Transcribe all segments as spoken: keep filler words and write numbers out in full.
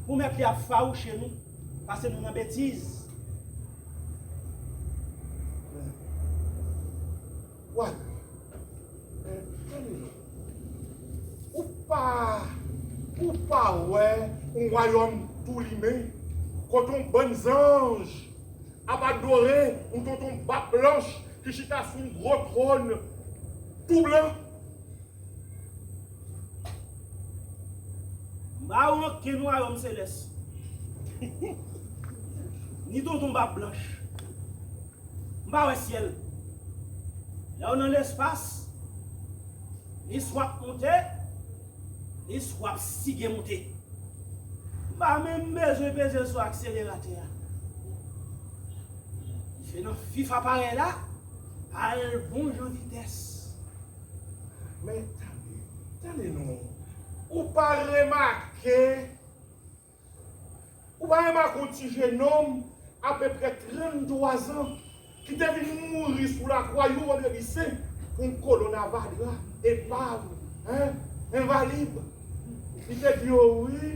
Pou mèt li ap fawouche nou, pase nou nan betiz. Wè, men, tande non. Ou pa, ou pa wè yon wayòm tou limen, kote yon bann zanj ap adore yon tonton bab blanch ki chita sou yon gwo twòn tou blan? M pa wè okenn wayòm selès. Ni tonton bab blanch. M pa wè syèl. Lè w nan lespas, li swa ap monte, li swa ap sige moute. M pa menm bezwen peze sou akseleratè a. Li fè nan fif aparèy la al bon jan vitès. Men tande, tande non. Ou pa remake, ou pa remake yon ti jenòm apeprè tranntwa zan ki te vin mouri sou lakwa yon vandredi sen pou yon kolonn avadra epav, en, envalid. Li te di yo wi,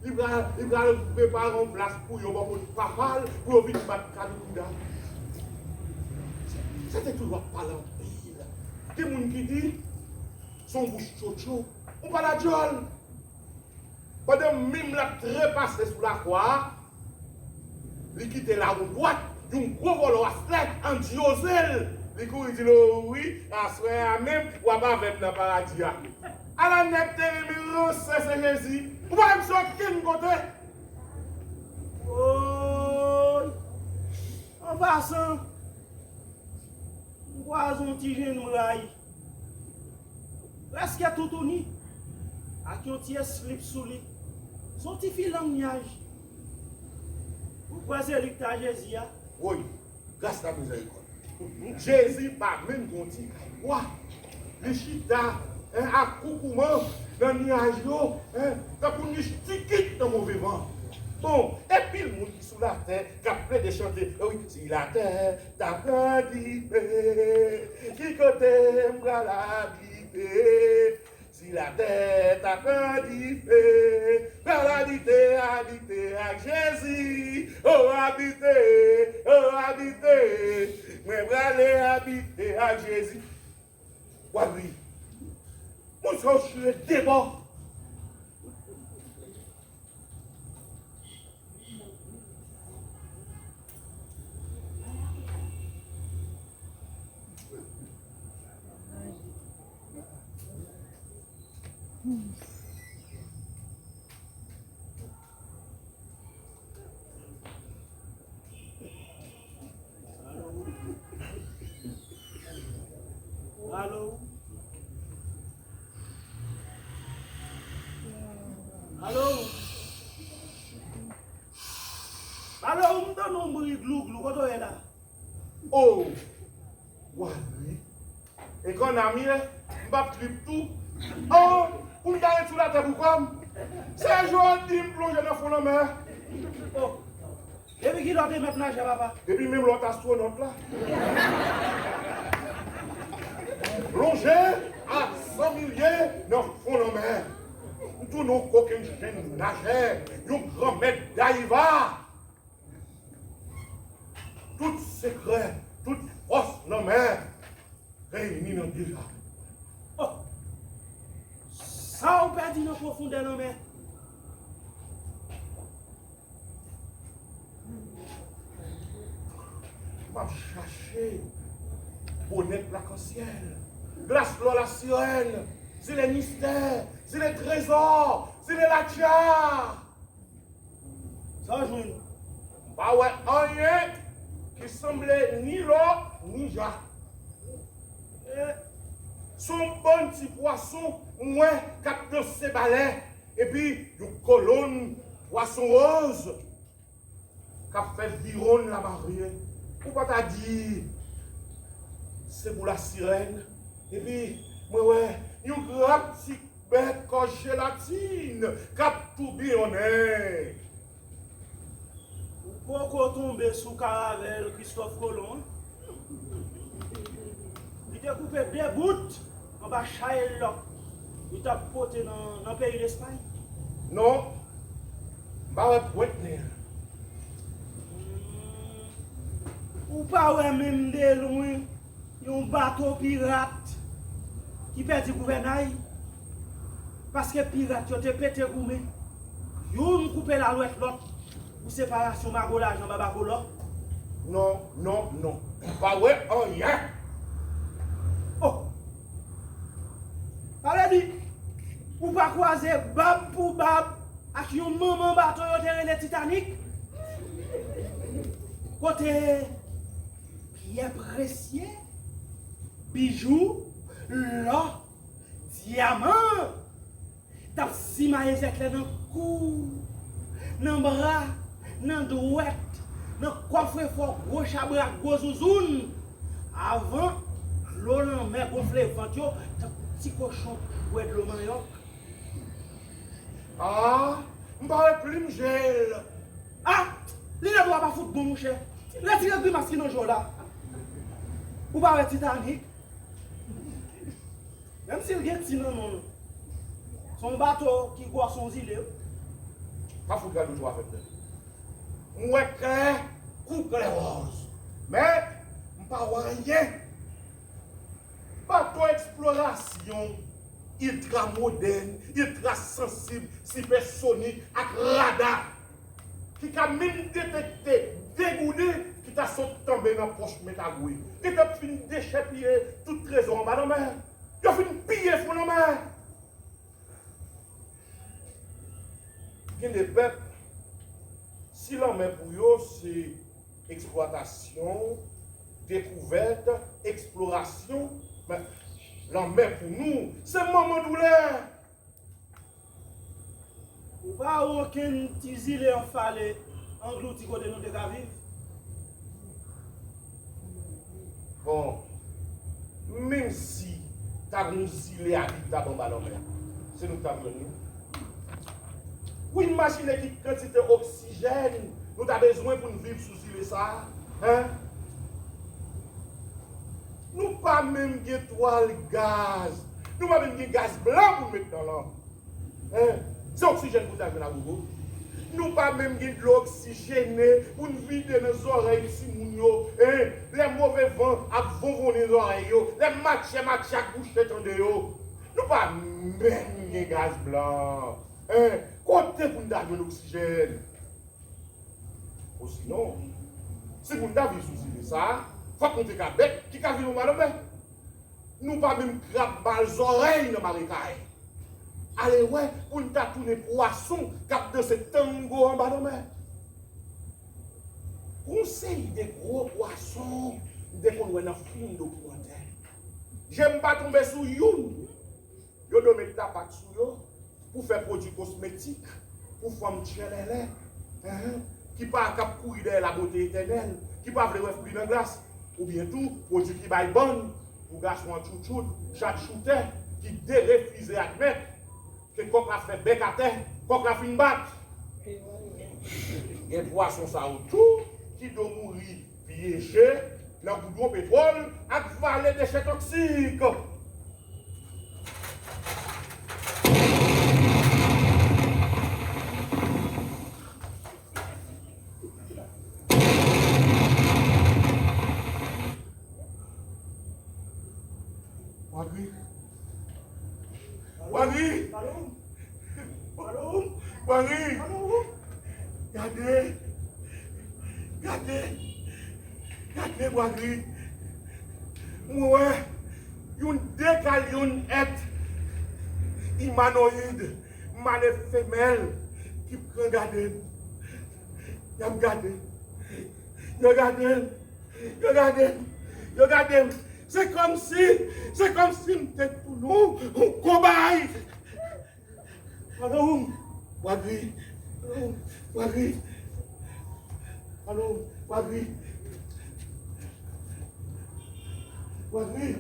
li pral, li pral prepare yon plas pou yo bò kote papa l pou yo vin bat kalibouda. Sa te toujou ap pale anpil. Gen moun ki di, se yon bouch tchotcho, yon paladyòl. Pandan menm l ap trepase sou lakwa a, li kite lawon dwat, yon gwo vòlò aslè andyoze l. Li kouri di l, o wi, aswè a menm, w ap avè m nan paradi a. Ala nèg te renmen ranse, se Jezi. Ou pa wè misye okenn kote. Woy! An pasan, m kwaze yon ti jenn mray, prèske toutouni, ak yon ti eslip sou li. Se yon ti filang nyaj. Ou kwè se li k ta Jezi a? Woy, gras la mizèrikòd. Jezi pa menm gen yon ti kay bwa. Li chita, en, ak koukouman nan nyaj yo, en, tankou nich tikit nan move van. Bon, e pil moun ki sou latè k ap plede chante, wi, si latè ta pran dife, ki kote m pral abite? Si latè ta pran dife, pral abite, abite ak Jezi. O abite, o abite, mwen prale abite ak Jezi. W ap ri. Moun sa yo chire de bò. Alo? Alo? Alo, m tande yon bri glouglou, kote w ye la? O! W ap ri. E kònn a m ye, m p ap trip tou. O! Pou m ta ret sou latè pou kò m. Se jodi m plonje nan fon lanmè. O! Depi kilè w te mèt naje, papa? Depi menm lè w t astwonòt la. Plonje a san milye nan fon lanmè. M tounen yon kokenn jenn najè, yon granmèt dayiva. Tout sekrè, tout fòs lanmè reyini nan de ja. O! Sa w pèdi nan pwofondè lanmè? M ap chache bonèt lakansyèl, glas lò lasirèn, zile mistè, zile trezò, zile latya. Sa w jwenn? M pa wè anyen ki sanble ni lò ni ja. Se yon bann ti pwason m wè k ap danse balè, epi yon kolonn pwason wòz k ap fè viwonn lamarye. Ou pa ta di se pou lasirèn? Epi mwen wè yon grap ti bèt kò jelatin k ap toubiyonnen. Ou poko tonbe sou karavèl Kristòf Kolon an? Li te koupe de bout anba chay lòk li t ap pote nan, nan peyi Lespay? Non, m Pa wè pwent nen an. Ou pa wè menm de lwen yon bato pirat ki pèdi gouvènay? Paske pirat yo te pete goumen. Youn koupe lalwèt lòt pou separasyon mago lajan Baba Kolò. Non, non, non. M pa wè anyen. Oh! Sa vle di, ou pa kwaze bab pou bab ak yon manman bato yo te rele Titanik? Kote pyè presye, bijou, lò, dyaman t ap simaye zèklè nan kou, nan bra, nan dwèt, nan kòfrefò gwo chabrak gwo zouzoun, avan dlo lanmè gonfle vant yo tankou ti kochon bwè dlo manyòk. Ah, m pa wè plim je l. Ah, linèt ou a pa fout bon, monchè. Retire grimas ki nan je w la. Ou pa wè Titanik? Menm si l gen ti nan non l, se yon bato ki gwòs yon zile. Pa fout gade w twò avèk tèt. M wè klè kou klè wòz. Men, m pa wè anyen. Bato eksplorasyon iltra modèn, iltra sansib, sipèsonik ak rada ki ka menm detekte de gouden ki ta sot tonbe nan pòch Mèt Agwe. Gentan fin dechèpiye tout trezò anba lanmè. Yo fin piye fon lanmè. Gen de pèp, si lanmè pou yo se eksplwatasyon, dekouvèt, eksplorasyon, men lanmè pou nou, se manman doulè. Ou pa wè okenn ti zile anfale anglouti kote nou te ka viv? Bon, menm si ta gen yon zile abitab anba lanmè, se nou k t ap jwenn li. Ou imajine ki kantite oksijèn nou ta bezwen pou n viv sou zile sa a? Hen? Nou pa menm gen twal gaz. Nou pa menm gen gaz blan pou n met nan lanp. Hen? Se oksijèn pou n ta jwenn agogo. Nou pa menm gen dlo oksijene pou n vide nan zòrèy timoun yo. Hen? Lè move van ap vonvonnen zòrèy yo, lè matchè matchè ak bouche tande yo. Nou pa menm gen gaz blan. Hen? Kote pou n ta jwenn oksijèn? Osinon, si pou n ta viv sou zile sa a, fòk nou te ka bèt ki ka viv anba lanmè. Nou pa menm krab mal zòrèy nan marekay. Ale wè pou n ta tounen pwason k ap danse tango anba lanmè. Yon seri de gwo pwason m te konn wè nan fim dokimantè. Je m pa tonbe sou youn. Yo dwe met tapak sou yo pou fè pwodui kosmetik pou fanm tchèlèlè, hen, ki pa, k ap kouri dèyè labote etènèl, ki pa vle wè fwi nan glas, oubyen tou pwodui ki bay bann pou gason an tchoutchout, chatchoutè, ki derefize admèt ke kòk la fè bèk atè, kòk la fin bat. Gen pwason sa yo tou ki dwe mouri pyeje nan goudwon petwòl ak vale dechè toksik. Wagri. Wagri. Wagri! Gade! Gade! Gade, Wagri! Mwen wè yon dekalyon èt imanoyid, male femèl, ki pran gade m. Y ap gade m. Yo gade m. Yo gade m. Yo gade m. Se kòmsi, se kòmsi m te tounen yon kobay. Pardon, Wagri. Wagri. Pardon, Wagri. Wagri.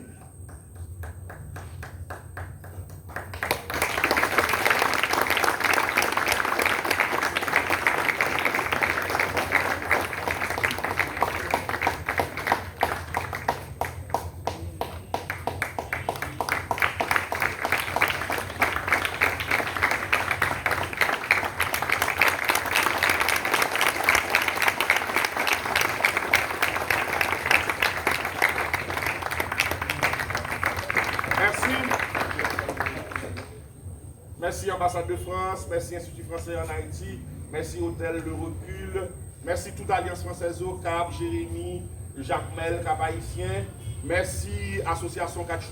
Mèsi Anbasad de Frans, mèsi Enstiti Fransè ann Ayiti, mèsi Otèl Le Recul, mèsi tout Alyans Fransèz yo, Cap, Jeremi, Jakmèl, Cap Haïtien, mèsi Asosyasyon Kat